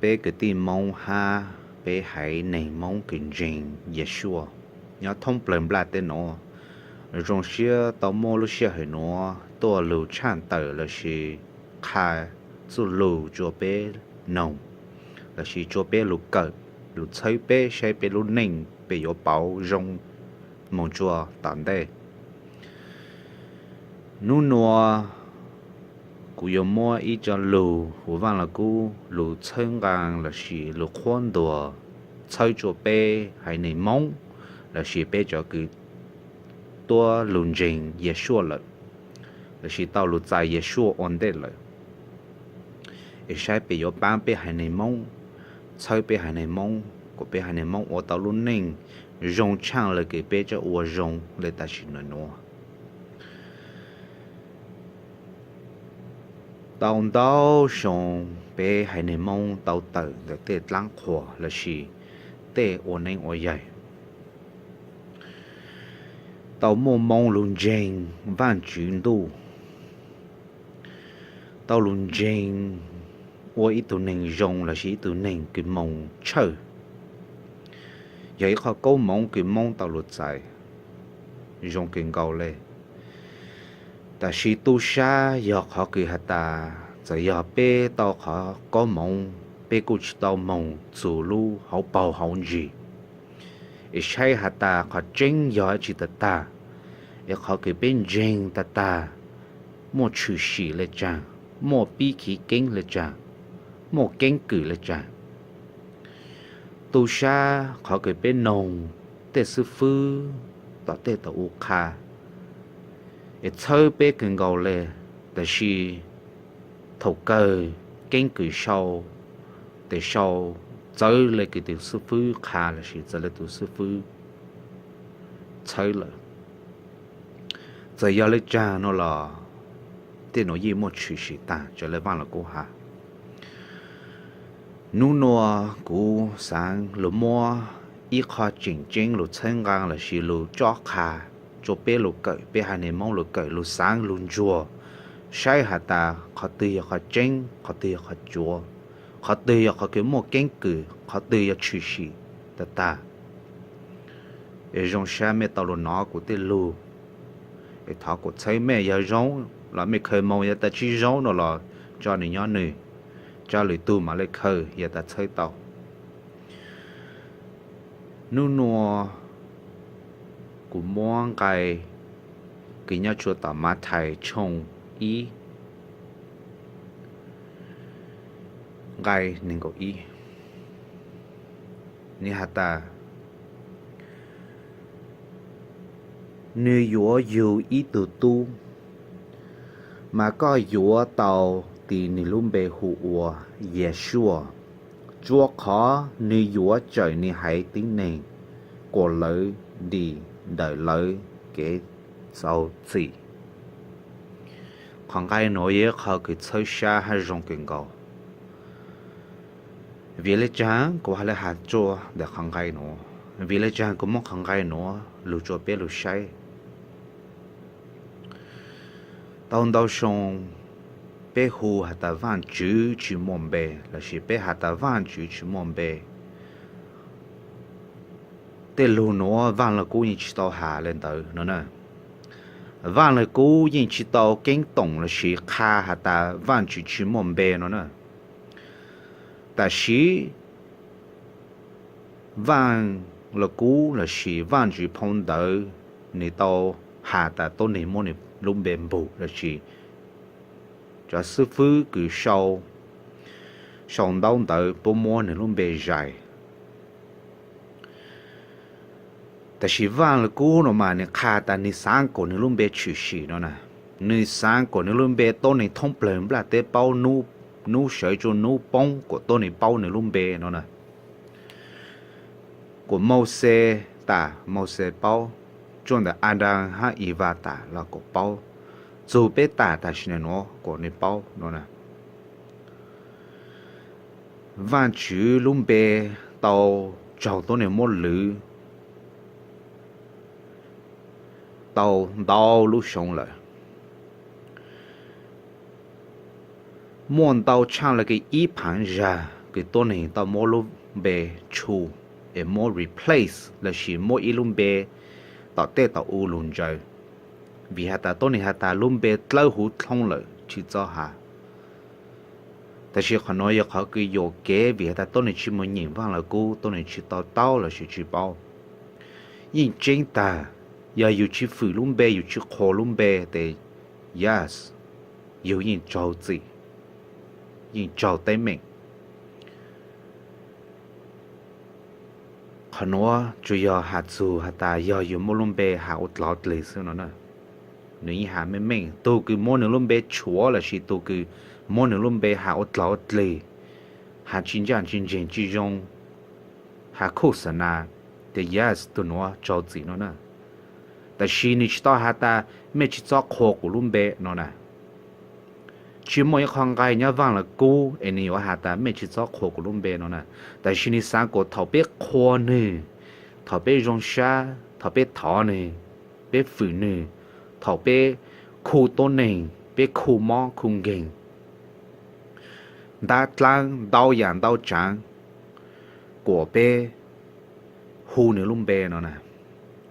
Peb kwv tij Hmoob hab peb haiv neeg Hmoob kws ntseeg Yeshua nyob thoob plawg nplaj teb nuav, zoo siab tau muaj lub sij hawm nuav tuaj lug tshaj tawm lossis qha txuj lug rua peb noog, lossis rua peb lug kawm, lug txhawb peb saib peb lub neej peb yuav pauv zoo moog rua tom ntej. Nub nuav kuv yuav muab ib co lug huv Vaaj Lug Kub lug txhawb nqaa lossis lug qhuab ntuas txhawb rua peb haiv neeg Moob lossis peb cov kws tuab lug ntseeg Yeshua lawm lossis tau lug txais Yeshua ua ntej lawm, es saib peb yuav paab peb haiv neeg Moob, txhawb peb haiv neeg Moob kuas peb haiv neeg Moob ua tau lub neej zoo tshaaj le kws peb tsaab ua zoo le tam sim nuav. Tau ntau xyoo peb haiv neeg Moob tau tawm ntawm tej dlaab qhuas lossis tej ua neeb ua yaig, tau muaj moo lug ntseeg Vaajtswv ntuj, tau lug ntseeg ua ib tug neeg zoo lossis ib tug neeg kws moog tshawj, yog ib qho koob moov kws Moob tau lug txais zoo kawg nkaus le. Tam sis tu sab yog qhov kws has tas txawm yog peb tau qhov koob moov, peb kuj tsi tau moog txug lub hauv paug hauv ntsis es saib has tas qhov tseeb yog dlaab tsi tag tag, es qhov kws peb ntseeg tag tag muaj tshwm sim le caag, muaj pib chiv keeb le caag, muaj keeb kwm le caag. Tu sab qhov kws peb noog tej xwb fwb tom tej tau u qha es txhawb peb kawg nkaus le, tab sis thaum kawg keeb kwm sau, tes sau txawv le kws tus xwb fwb qha lossis txawv le tus xwb fwb txhawb lawm. Txawm yog le caag nuav los tej nuav yeej muaj tshwm sim tag raws le Vaaj Lug Kub has. Nub nuav kuv xaav lug muab ib qho tseem ceeb lug txhawb nqaa lossis lug tsob qha rua peb lug kawm, peb haiv neeg Moob lug kawm lug xaav lug ntsuag saib has tas qhov twg yog qhov tseeb, qhov twg yog qhov cuav, qhov twg yog qhov kws muaj keeb kwm, qhov twg yog tshwm sim tag tag. Es zoo sab mej tau lug nov kuv tej lug, es thov kuas txhawb mej, yog zoo los mej khaws moog, yog tas tsi zoo no los tso nwg nyob nwg, tso lwm tug mam le khaws yog tas txhawb tau. Nub nuav kuv muab nqai kws nyob rua tom Mathais tshooj ib, nqai neeg nkaum ib, nwg has tas, nwg yuav yug ib tug tub, mas koj yuav tau tis nwg lub npe hu ua Yeshua, rua qhov nwg yuav cawm nwg haiv tib neeg kuas lawv dim ntawm lawv kev txhaum txim. Qhov nqai nuav yog ib qho kws txhawb sab hab zoo kawg nkaus. Vim le caag kuv has le has rua ntawm qhov nqai nuav? Vim le caag kuv muab qhov nqai nuav lug rua peb lug saib? Tau ntau xyoo peb hu has tas Vaajtswv tsi muaj npe lossis peb has tas Vaajtswv tsi muaj npe. Tej lug nuav Vaaj Lug Kub yeej tsi tau has le ntawd no na. Vaaj Lug Kub yeej tsi tau keeb toom lossis qha has tas Vaajtswv tsi muaj npe no na. Tab sis Vaaj Lug Kub lossis Vaajtswv phau ntawv, nwg tau has tas tuab neeg muab nwg lub npe npug lossis cov xwb fwb kws sau, sau ntaub ntawv puab muab nwg lub npe zais. Tab sis Vaaj Lug Kub no mas nwg qha tas nwg xaav kuas nwg lub npe tshwm sim no na. Nwg xaav kuas nwg lub npe tuab neeg thoob plawg nplaj teb paub, nub sawv rua nub poob kuas tuab neeg paub nwg lub npe no na. Kuas Mauxes tas Mauxes paub, tsuas ntawm Adas hab Ivas tas los kuas paub, txug peb tas tam sim nuav kuas nwg paub no na. Vaajtswv lub npe tau raug tuab neeg muab lwv tau ntau lub xyoo lawm. Muaj ntau tshaaj le kws ib phaav zag kws tuab neeg tau muab lub npe tshu es muab replace lossis muab ib lub npe tom tej tom u lug ntsaws, vim has tas tuab neeg has tas lub npe dlawb huv thoob lawm tsis txhob has. Tab sis qhov nuav yog qhov kws yuam kev vim has tas tuab neeg tsis moog nyeem Vaaj Lug Kub, tuab neeg tsis to taub lossis tsis paub. Yeej tseeb tag, yog yug tsis fwm lub npe, yug tsis qhuas lub npe tes, yes, yug yeej raug txim, yeej raug teeb meem. Qhov nuav tsuas yog has txug has tas yog yug muab lub npe has ua dlov dlig xwb no na. Nwg yeej has meej meej, tug kws muab nwg lub npe tshuav lossis tug kws muab nwg lub npe has ua dlov ua dlig, has tsis ntsaj tsis ntseeg tsis zoo, has khuj xa nas, tes yes, tug nuav raug txim no na. Tab sis nwg tsis tau has tas mej tsis txhob qhuas kuv lub npe no na. Tsis muaj ib qho nqai nyob Vaaj Lug Kub es nwg yuav has tas mej tsis txhob qhuas kuv lub npe no na. Tab sis nwg xaav kuas thaum peb qhuas nwg, thaum peb zoo sab, thaum peb thov nwg, peb fwm nwg, thaum peb khu tuab neeg, peb khu mob khu nkeeg, ntab dlaab ntau yaam ntau tsaav, kuas peb hu nwg lub npe no na,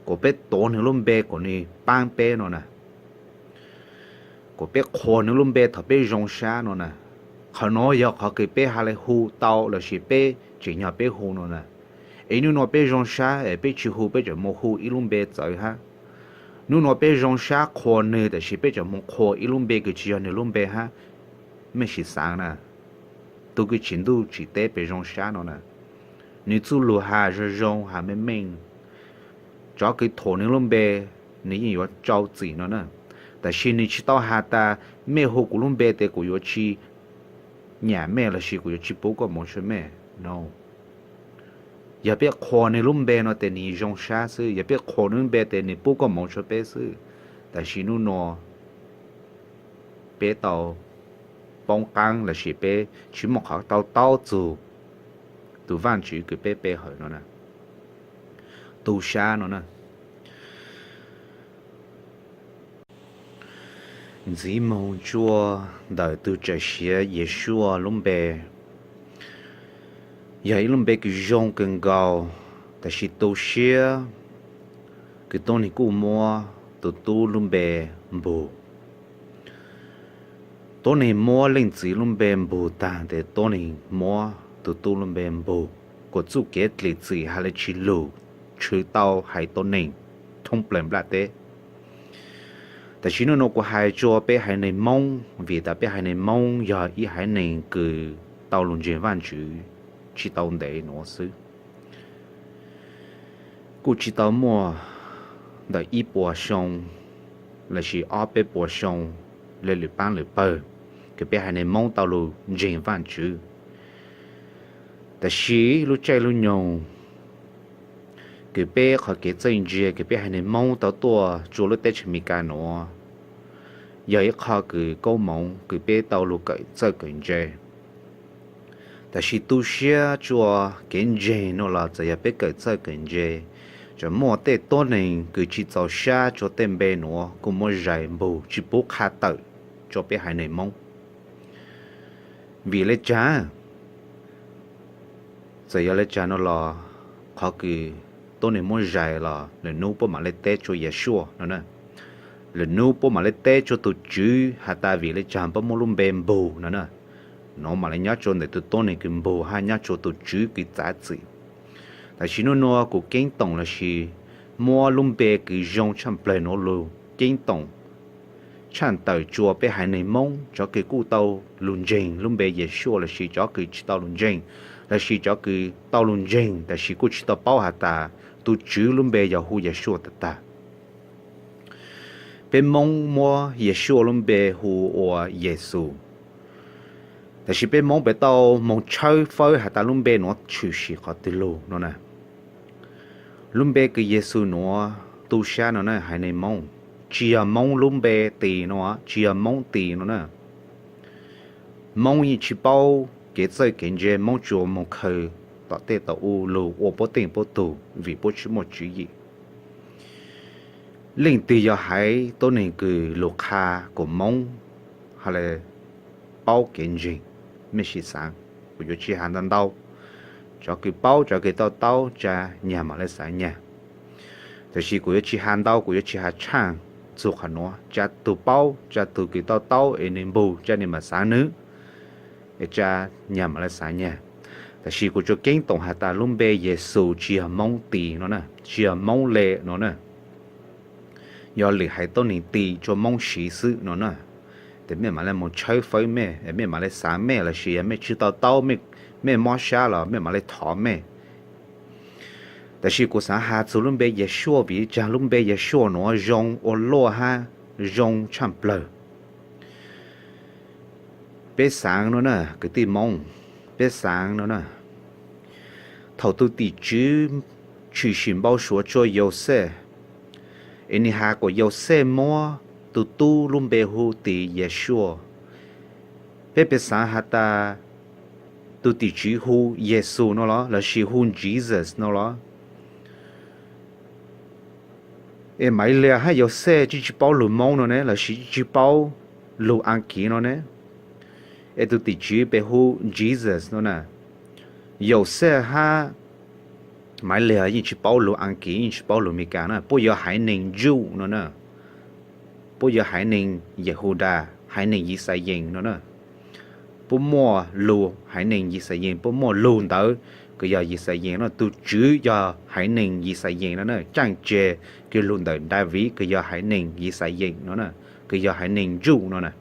kuas peb tuav nwg lub npe kuas nwg paab peb no na, kuas peb qhuas nwg lub npe thaum peb zoo sab no na. Qhov nuav yog qhov kws peb has le hu tau lossis peb tsim nyog peb hu no na. Es nub nua peb zoo sab es peb tsis hu, peb tseem moog hu ib lub npe txawv hab. Nub nua peb zoo sab qhuas nwg tab sis peb tseem moog qhuas ib lub npe kws tsis yog nwg lub npe hab. Mej sim xaav na, tug kws tsim ntuj tsim teb pem zoo sab no na, nwg txuj lug has zoo zoo has meej meej, cov kws thuam nwg lub npe, nwg yeej yuav rau txim no na. Tab sis nwg tsis tau has tas mej hu kuv lub npe tes kuv yuav tsis nyam mej lossis kuv yuav tsis pub koj moov tsua mej no. Yog peb qhuas nwg lub npe no tes nwg zoo sab xwb, yog peb qhuas nwg lub npe tes nwg pub koj moov tsua peb xwb. Tab sis nub nua peb tau poob qaab lossis peb tsis muaj qhov tau taub txug tug Vaajtswv kws peb pe hawm no na, tu sab no na. Ntxiv moog tsua ntawm tug Txawm Siav Yeshua lub npe, yog ib lub npe kws zoo kawg nkaus, tab sis tu siab kws tuab neeg kuj muab tug tub lub npe npug. Tuab neeg muab leej txiv lub npe npug taag tes tuab neeg muab tug tub lub npe npug, kuas txuj kev dlim txim has le tsis lug, tshwv tau haiv tuab neeg thoob plawg nplaj teb. Tab sis nub nua kuv hais tsua peb haiv neeg Moob, vim tas peb haiv neeg Moob yog ib haiv neeg kws tau lug ntseeg Vaajtswv tsis tau ntev nuav xwb. Kuj tsis tau muaj ntawm ib puas xyoo lossis ob peb puas xyoo le lwm paab lwm pawg kws peb haiv neeg Moob tau lug ntseeg Vaajtswv. Tab sis lub caij lub nyoog kws peb qhov kev txawj ntse kws peb haiv neeg Moob tau tuaj tsua lub teb chaws Amelikas nuav, yog ib qho kws koob moov kws peb tau lug kawm txawj kawm ntse. Tab sis tu siab tsua kev ntseeg nuav los txawm yog peb kawm txawj kawm ntse, tseem muaj tej tuab neeg kws tsis txaus sab tsua tej npe nuav kuj muab zais npug tsis pub qha tawm tsua peb haiv neeg Moob. Vim le caag? Txawm yog le caag nuav los, qhov kws tuab neeg muab zais los lwm nub puab mam le teb tsua Yeshua no na. Lwm nub puab mam le teb tsua tug Tswv has tas vim le caag puab muab lub npe npug no na. Nuav mam le nyob tsua ntawm tug tuab neeg kws npug hab nyob tsua tug Tswv kws txav txim. Tab sis nub nua kuv keeb toom lossis muab lub npe kws zoo tshaj plawg nuav lug keeb toom tshaj tawm tsua peb haiv neeg Moob, cov kws kuj tau lug ntseeg lub npe Yeshua lossis cov kws tsis tau lug ntseeg, lossis cov kws tau lug ntseeg tab sis kuj tsis tau paub has tas tug Tswv lub npe yog hu Yeshua tag tag. Peb Moob muab Yeshua lub npe hu ua Yexus. Tab sis peb Moob puas tau moog tshawb fawb has tas lub npe nuav tshwm sim qhov twg lug no na? Lub npe kws Yexus nuav tu sab no na haiv neeg Moob, tsis yog Moob lub npe tis no, tsis yog Moob tis no na. Moob yeej tsis paub kev txawj kev ntse, Moob tsuas moog khaws tom tej tom u lug ua puab teej puab tug vim puab tsis muaj tswv yim. Leej twg yog haiv tuab neeg kws lug qha kuas Moob ha le paub kev ntseeg? Mej sim xaav. Kuv yuav tsis has ntau ntau, cov kws paub cov kws to taub tsa nyag mam le xav nyag. Tab sis kuv yuav tsis has ntau, kuv yuav tsis has tshaaj txug qhov nuav, tsa tug paub tsa tug kws to taub es nwg npug tsa nwg mam xav nwg, es tsa nyag mam le xav nyag. Tab sis kuv tsuas keeb toom has tas lub npe Yexus tsis yog Moob tis no na, tsis yog Moob le no na. Yog lwm haiv tuab neeg tis rua Moob siv xwb no na. Tes mej mam le moog tshawb fawb mej, mej mam le xav mej lossis yog mej tsis to taub, mej mob sab los mej mam le thov mej. Tab sis kuv xaav has txug lub npe Yeshua vim le caag lub npe Yeshua nuav zoo ua luaj hab zoo tshaaj plawg. Peb xaav no na kwv tij Moob, peb xaav no na, thaum tug tim tswv tshwm sim npau suav tsua Yauxej, es nwg has kuas Yauxej muab tug tub lub npe hu tis Yeshua, peb peb xaav has tas tug tim tswv hu Yexus no los lossis hu Jesus no los? Es Maivliag hab Yauxej tsi tsis paub lug Moob no ne lossis tsi tsis paub lug Akiv no ne? Es tug tim tswv peb hu Jesus no na. Yauxej hab Maivliag yeej tsis paub lug Akiv, yeej tsis paub lug Amelikas na, puab yog haiv neeg Jew no na, puab yog haiv neeg Yehuda, haiv neeg Yixalayees no na. Puab muaj lug haiv neeg Yixalayees, puab muaj lug ntawv kws yog Yixalayees no, tug tswv yog haiv neeg Yixalayees no na, caaj tseg kws lug ntawm Daviv kws yog haiv neeg Yixalayees no na, kws yog haiv neeg Jew no na.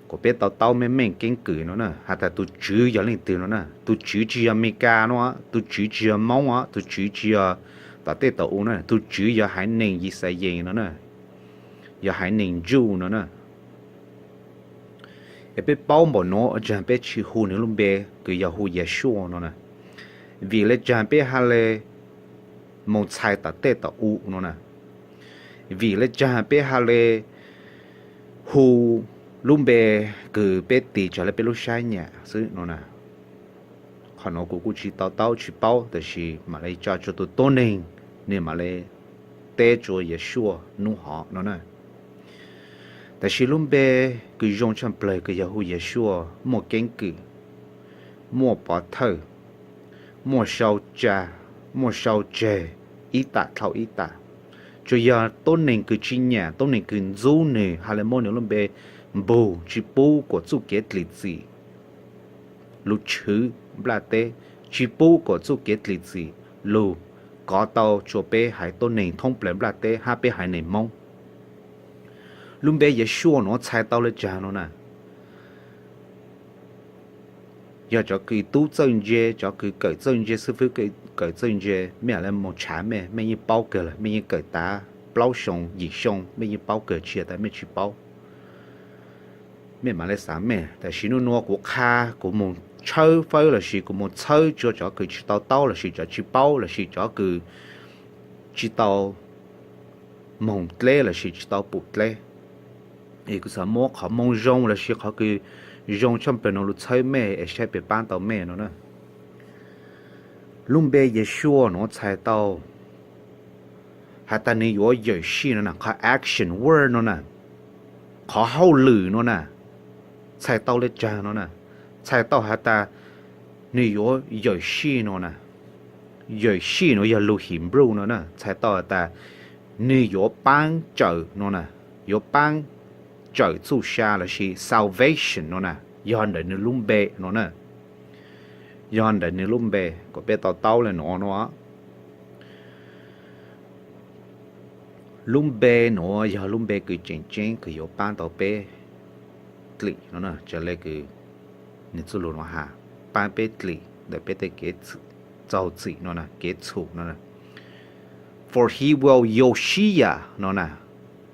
Kuas peb to taub meej meej keeb kwm no na has tas tug tswv yog leej twg no na. Tug tswv tsi yog Amelikas no, tug tswv tsi yog Moob, tug tswv tsi yog tom tej tom u na, tug tswv yog haiv neeg Yixalayees no na, yog haiv neeg Jew no na. Es peb paub npaum nuav ua caag peb tsi hu nwg lub npe kws yog hu Yeshua no na? Vim le caag peb ha le moog txhais tom tej tom u no na? Vim le caag peb ha le hu lub npe kws peb tis tso le peb lub sab nyam xwb no na? Qhov nuav kuv kuj tsi to taub tsi paub, tab sis mam le tso tsua tug tuab neeg, nwg mam le teb tsua Yeshua nub hov no na. Tab sis lub npe kws zoo tshaaj plawg kws yog hu Yeshua muaj keeb kwm, muaj pov thawj, muaj sau tsa, muaj sau tseg, ib tam dlhau ib tam. Tsuas yog tuab neeg kws tsi nyam, tuab neeg kws ntxub nwg ha le muab nwg lub npe npug tsi pub kuas txuj kev dlim txim lug tshwv nplaj teb, tsi pub kuas txuj kev dlim txim lug kov tau tsua peb haiv tuab neeg thoob plawg nplaj teb hab peb haiv neeg Moob. Lub npe Yeshua nuav txhais tau le caag no na? Yog cov kws tub txawj ntse, cov kws kawm txawj ntse, xib fwb kawm txawj ntse, mej lam le moog tshav mej, mej yeej paub kawg lawm, mej yeej kawm tav plaub xyoo yim xyoo, mej yeej paub kawg, tsi has tas mej tsi paub. Mej mam le xav mej, tab sis nub nuav kuv qha, kuv moog tshawb fawb lossis kuv moog txhawb tsua cov kws tsi to taub lossis cov tsi paub lossis cov kws tsi tau moog dleb lossis tsi tau pum dleb. Es kuv xaav muab qhov moo zoo lossis qhov kws zoo tshaaj plawg nuav lug txhawb mej es saib peb paab tau mej no na. Lub npe Yeshua nuav txhais tau has tas nwg yuav yawm sij no na, qhov action word no na, qhov hauj lwm no na, txhais tau le caag no na? Txhais tau has tas nwg yuav yawm sij no na. Yawm sij nuav yog lug Hebrew no na, txhais tau has tas nwg yuav paab tsawm no na, yuav paab tsawm txuj sa lossis salvation no na, yog ntawm nwg lub npe no na. Yog ntawm nwg lub npe, kuas peb to taub le nuav no. Lub npe nuav yog lub npe kws tseem ceeb kws yuav paab tau peb dlim no na, raws le kws nwg txuj lug nuav has, paab peb dlim ntawm peb tej kev txhaum txim no na, kev txhum no na. For he will Yoshia no na.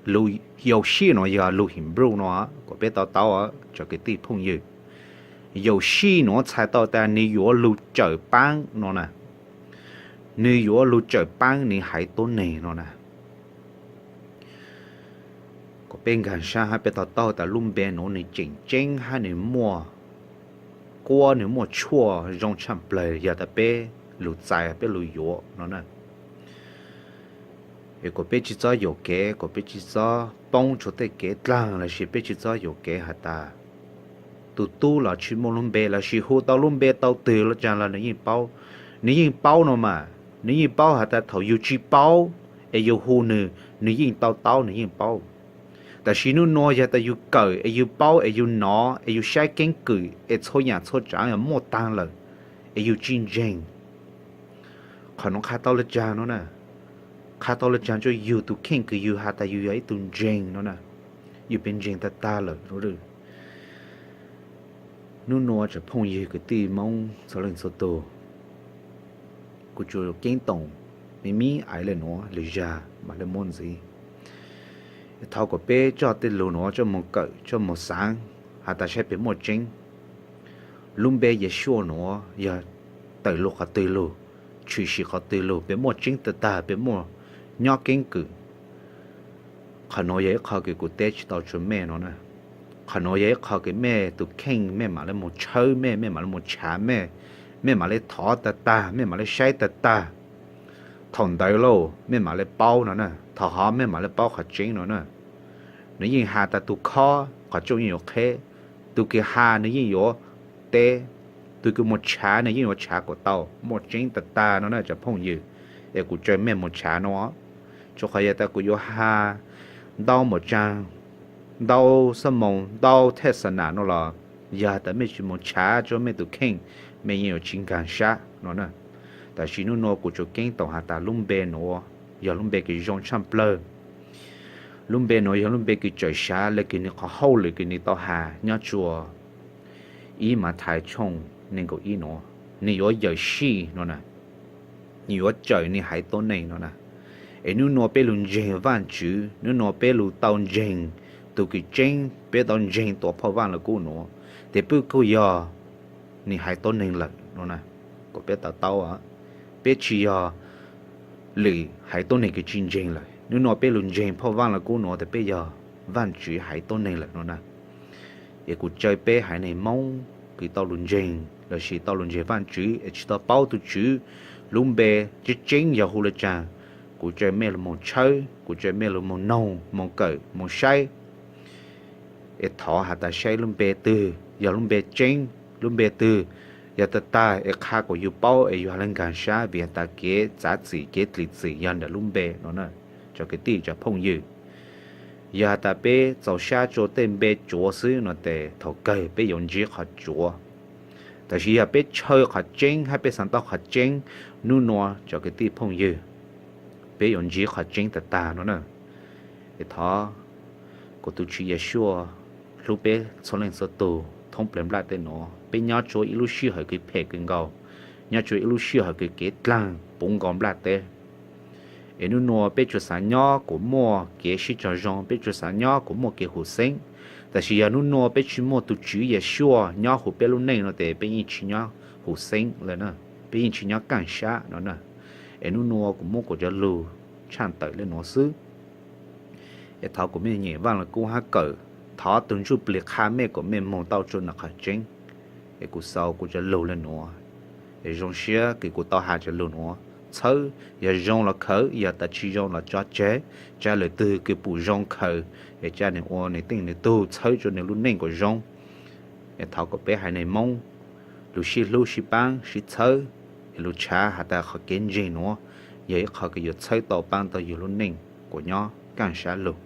Lug Yoshia nuav yog lug Hebrew no, kuas peb to taub cov kwv tij phooj ywg. Yoshia nuav txhais tau tas nwg yuav lug tsawm paab no na. Nwg yuav lug tsawm paab nwg haiv tuab neeg no na. Kuas peb nkaag sab hab peb to taub tas lub npe nuav nwg tseem ceeb hab nwg muaj kuab, nwg muaj tshuaj zoo tshaaj plawg yog tas peb lug txais peb lug yuav no na. Es kuas peb tsi txhob yuam kev, kuas peb tsi txhob poob tsua tej kev dlaag lossis peb tsi txhob yuam kev has tas tus tub los tsis muaj lub npe lossis hu tau lub npe tau twg los tsaag los nws yeej paub. Nws yeej paub no mas, nws yeej paub has tas thaum yug tsis paub es yug hu nws, nws yeej tau taub, nws yeej paub. Tab sis nub nua yog tas yug kawm es yug paub es yug nov es yug saib keeb kwm es txhua yaam txhua tsaav muaj taag lawm es yug tsis ntseeg. Qhov nuav qha tau le caag no na? Qha tau le caag tsua yug tus kheej kws yug has tas yug yog ib tug ntseeg no na? Yug pes ntseeg tag tag lawm. Nub nua tsoom phooj ywg kwv tij Moob txhua leej txhua tug, kuv tsuas ceeb toom me mi ais le nuav lwm zag mam le muab ntxiv. Thov kom peb coj tej lug nuav coj moog kawm coj moog xaav has tas saib peb muaj tseeb. Lub npe Yeshua nuav yog tawm lug qhov twg lug, tshwm sim qhov twg lug, peb muaj tseeb tag tag, peb muaj nyob keeb kwm. Qhov nuav yog ib qho kws kuv teb tsis tau tsua mej no na. Qhov nuav yog ib qho kws mej tus kheej mej mam le moog tshawb mej, mej mam le moog tshav mej, mej mam le thov tag tag, mej mam le saib tag tag. Thaum ntawd lauj mej mam le paub no na, thaum hov mej mam le paub qhov tseeb no na. Nws yeej has tas tus khob qhov tsooj yeej yuav qheb, tus kws has nws yeej yuav teb, tus kws moog tshav nws yeej yuav tshav kuas tau muaj tseeb tag tag no na cov phooj ywg. Es kuv tsaws mej moog tshav no, tsuas qhov yog tas kuv yuav has ntau npaum tsaag, ntau xab moos, ntau thej xa nas no los, yog tas mej tsis moog tshav tsua mej tus kheej, mej yeej yuav tsis nkaag sab no na. Tab sis nub nua kuv tsuas ceeb toom has tas lub npe nuav yog lub npe kws zoo tshaaj plawg. Lub npe nuav yog lub npe kws txawm sav le kws nwg qhov hauj lwm kws nwg tau has nyob tsua ib Mathais tshooj neeg nkaum ib nuav, nwg yuav yawm sij no na, nwg yuav cawm nwg haiv tuab neeg no na. Es nub nua peb lug ntseeg Vaajtswv, nub nua peb lug tau ntseeg tus kws tseeb, peb tau ntseeg tuav phoj vaaj lug kub nuav, tes peb kuj yog nwg haiv tuab neeg lawm no na. Kuas peb to taub, peb tsis yog lwm haiv tuab neeg kws tsis ntseeg lawm. Nub nua peb lug ntseeg phoj vaaj lug kub nuav tes peb yog Vaajtswv haiv tuab neeg lawm no na. Es kuv tsaws peb haiv neeg Moob kws tau lug ntseeg lossis tau lug ntseeg Vaajtswv es tsis tau paub tug Tswv lub npe tseeb tseeb yog hu le caag, kuv tsaws mej lug moog tshawb, kuv tsaws mej lug moog noog, moog kawm, moog saib. Es thov has tas saib lub npe twg yog lub npe tseeb, lub npe twg yog tag tag es qha kuas yug paub es yug has le nkaag sab vim has tas kev txav txim kev dlim txim yog ntawm lub npe no na. Cov kwv tij cov phooj ywg, yog has tas peb txaus sab tsua tej npe tsuav xwb no tes thaum kawg peb yuav ntsib qhov tsuav. Tab sis yog peb tshaw qhov tseeb hab peb xaav tau qhov tseeb, nub nua cov kwv tij phooj ywg, peb yuav ntsib qhov tseeb tag tag no na. Es thov kuas tus Tswv Yeshua hlub peb txhua leej txhua tug thoob plaws nplaj teb nuav. Peb nyob tsua ib lub sij hawm kws phem kws nkaus, nyob tsua ib lub sij hawm kws kev dlaag puv nkaus nplaj teb. Es nub nua peb tsuas xaav nyob kuas muaj kev sib tsaug zoo, peb tsuas xaav nyob kuas muaj kev huv xeeb. Tab sis yog nub nua peb tsis muaj tus Tswv Yeshua nyob huv peb lub neej no tes peb yeej tsis nyob huv xeeb lawm na, peb yeej tsis nyob kaaj sab no na. Es nub nua kuv muab kuv cov lug tshaj tawm le nuav xwb. Es thov kuas mej nyeem Vaaj Lug Kub hab kawm, thov tus Ntsuj Plig qha mej kuas mej moog tau tsua nws qhov tseeb. Es kuv xaus kuv cov lug le nuav. Es zoo siab kws kuv tau has cov lug nuav, txhawb yog zoo los khawv, yog tas tsis zoo los tso tseg, tsam lwm twg kws pum zoo khaws, es tsam nws ua nws teej nws tug txhawb tsua nws lub neej kuas zoo. Es thov kuas peb haiv neeg Moob lug sib hlub sib paab sib txhawb, es lug tshav has tas qhov kev ntseeg nuav yog ib qho kws yuav txhawb tau paab tau yug lub neej kuas nyob kaaj sab lug.